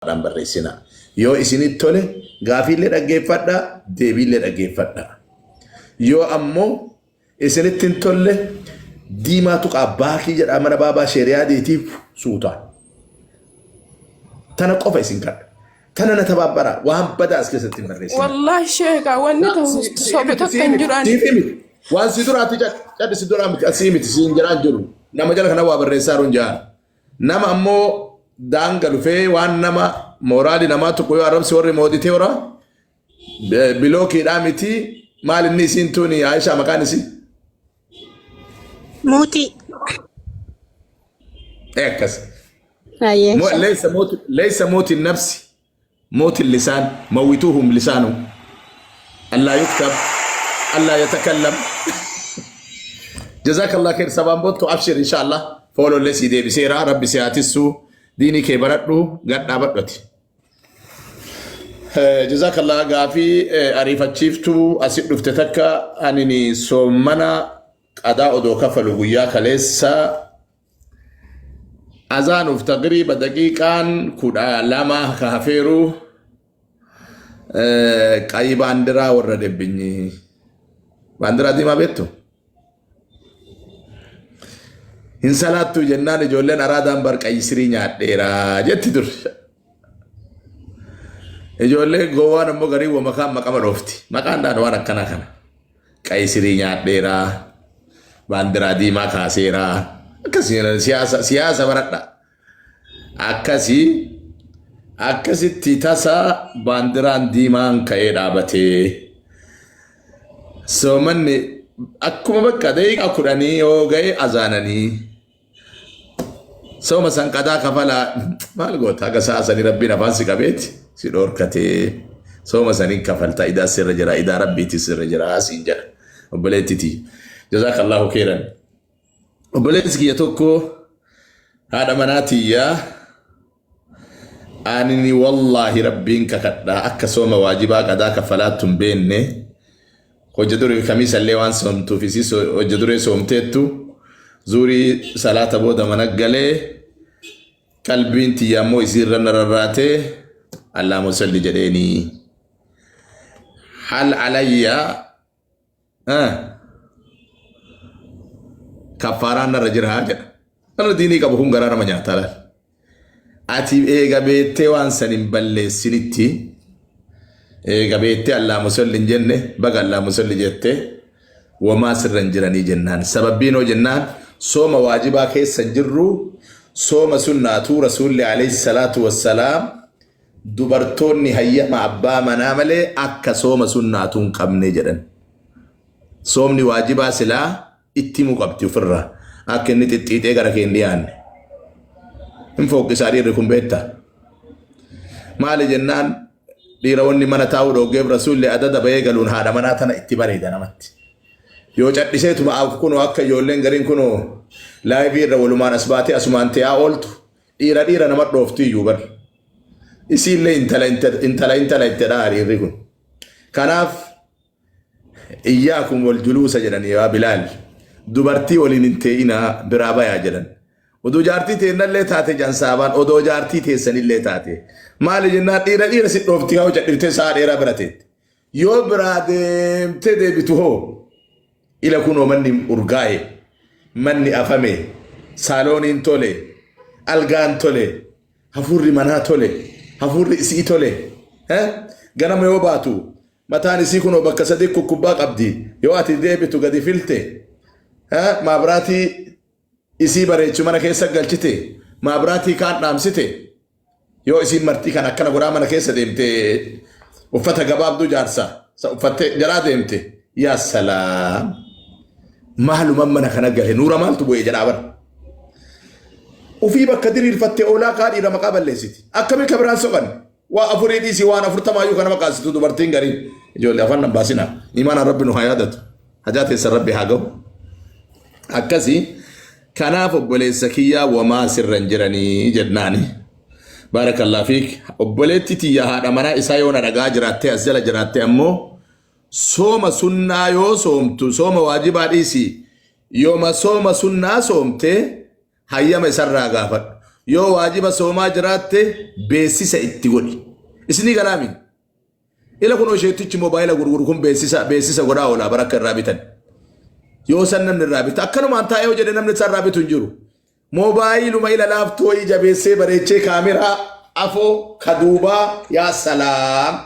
Afaan barreessinaa. Yoo isinitti tole gaafiillee dhaggeeffadhaa, deebiillee dhaggeeffadhaa. Yoo ammoo isinitti hin tolle diimaa tuqaa baakii jedhaa mana baabaa sheeriyaadiitiif suutaa. Tana qofa isin kadha. Tana na tabaabbaraa waan badaa as keessatti hin barreessinaa. Wallaahi sheeka wanni ta'u sobe tokko hin jiru ani. Siif miti. Waan si duraatti cadhi si duraa miti asii miti siin jedhaan jiru. Nama jala kana waa barreessaa jiru hin jaan. Nama ammoo daanga dhufee waan nama mooraalii namaa tokko yoo arrabse warri mooditee hora bilookiidhaa miti maal inni isiin tuni Aishaa maqaan isii? Mootii. Akkas. Ayyee. Leessa mooti nafsi mooti lisaan mawwituuhum lisaanu allaa yuktab allaa yatakallam. Jazakallah khair sabaan boontu abshir inshallah foolollee sii deebiseera rabbi si haa tissu diinii kee baradhu gad dhaabadhu ati. Jazakallah gaafii ariifachiiftuu asi dhufte takka anini soommana qadaa odoo kafalu guyyaa kaleessa azaanuuf taqriiba daqiiqaan 12 ka hafeeru qayi baandiraa warra debbinyi baandiraa diimaa beektu hin salaattu jennaan ijoolleen araadaan bar qayyi sirii nyaadheera jetti dur ijoolleen gowwaan ammoo garii wama kaan maqama dhoofti maqaan dhaan waan akkanaa kana Qayisirii nyaadheera. Baandiraa diimaa kaaseera. Akkasii siyaasa siyaasa baradha. Akkasii akkasitti tasa baandiraan diimaan ka'ee dhaabatee. Soomanni akkuma bakka daqiiqaa 10 yoo ga'e azaananii. Sooma san qadaa kafalaa maal goota haga sa'a sanii rabbiin afaan si qabeeti si dhoorkatee sooma saniin kafalta idaa sirra jira idaa rabbiiti sirra jira siin jedha obboleettiti jazaakallahu khairan obboleessi kiyya tokko haadha manaa tiyyaa Anini wallaahi rabbiin kakadha akka sooma waajibaa qadaa kaffalaattu hin beenne hojja durii kamiisallee waan soomtuuf isii hojja duree soomteettu zuurii salaata booda mana galee qalbiin tiyya ammoo isiirra na rarraatee allaahumma salli jedheeni hal alayya Kaffaaraan narra jira jedha. Warra diinii qabu kun garaa nama nyaata laal. Ati eega beettee waan san hin balleessinitti eega beettee Allahumma salli hin jenne baga Allahumma salli jettee wamaa sirra hin jiranii jennaan. Sababbiin hoo jennaan sooma waajibaa keessa hin jirru sooma sunnaatuu rasuulli alayhi salaatu wassalaam Dubartoonni hayyama abbaa manaa malee akka sooma sunnaatuu hin qabne jedhan. Soomni waajibaa silaa itti himuu qabdi ofirraa. Akka inni xixxiixee gara kee hin dhiyaanne. Hin fookkisaa dhiirri kun beektaa? Maali jennaan dhiira wanni mana taa'uu dhooggeef rasuulli adada bahee galuun haadha manaa tana itti bareeda namatti. Yoo cadhiseetuma af kunoo akka ijoolleen gariin kunoo laayivii irra walumaan as baatee asumaan te'aa ooltu Dhiira dhiira nama dhooftu iyyuu bar. Isiillee intala intala intala itti dhaa dhiirri kun. Kanaaf iyyaakum wal juluusa jedhanii yaa Bilaal. Dubartii waliin hin tee'inaa biraa bayaa jedhan. Oduu jaartii teennallee taate jedhan saabaan odoo jaartii teessanillee taate. Maali jennaan dhiira dhiira si dhoofti haa cadhiftee sa'a dheeraa bira teette. Yoo biraa deemtee deebitu hoo Ila kunoo manni urgaa'e, manni afame, saalooniin tole, algaan tole, hafuurri manaa tole, hafuurri isii tole. Eh? Ganama yoo baatu mataan isii kunoo bakka sadii kukkubbaa qabdi. Yoo ati deebitu gadi filte. Eh? Maabraatii isii bareechu mana keessa galchite. Maabraatii kaan dhaamsite. Yoo isiin martii kan akkana godhaa mana keessa deemte uffata gabaabduu jaarsa sa uffattee jalaa deemte yaa salaam maaluman mana kana gale nuura maaltu bu'ee jedhaa bara. Ufii bakka diriirfatte oolaa kaa dhiira maqaa balleessiti. Akkamii ka biraan soqan waa afurii dhiisii waan afurtamaayyuu kana maqaasitu dubartiin gariin. Ijoollee afaan nan baasinaa. Imaanaan rabbi nu haa yaadatu. Hajaa teessan rabbi haa gahu. Akkasii Kanaaf obboleessa kiyyaa wamaa sirra hin jiranii jennaani. Baarakallah fiik. Obboleetti tiyya haadha manaa isaa yoo na dhagaa jiraattee as jala jiraatte ammoo sooma sunnaa yoo soomtu sooma waajibaa dhiisi yooma sooma sunnaa soomte hayyama isarraa gaafadhu. Yoo waajiba soomaa jiraatte beeksisa itti godhi. Isinii galaami. Ila kun isheettichi moobaayila gurguru kun beeksisa beeksisa godhaa oolaa bara akka irraa bitan. Yoo san namni irraa bita akkanumaan taa'ee yoo jedhe namni isa irraa bitu hin jiru. Moobaayiluma ila laaftuu wayii jabeessee bareechee kaameraa afoo kaduubaa yaa salaam.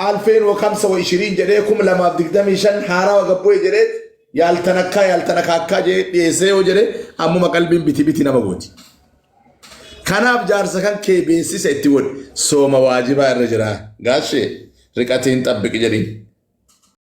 Alfeen wa kamsa wa ishiriin jedhee 2025 haarawa gabbu'e jedhee yaaltanakkaa yaaltanakaakkaa jedhee dhiyeessee yoo jedhe ammuma qalbiin biti biti nama gooti. Kanaaf jaarsa kan kee beeksisa itti godhi. Sooma waajibaa irra jira. Gaashee riqatiin xabbiqi jedhiin.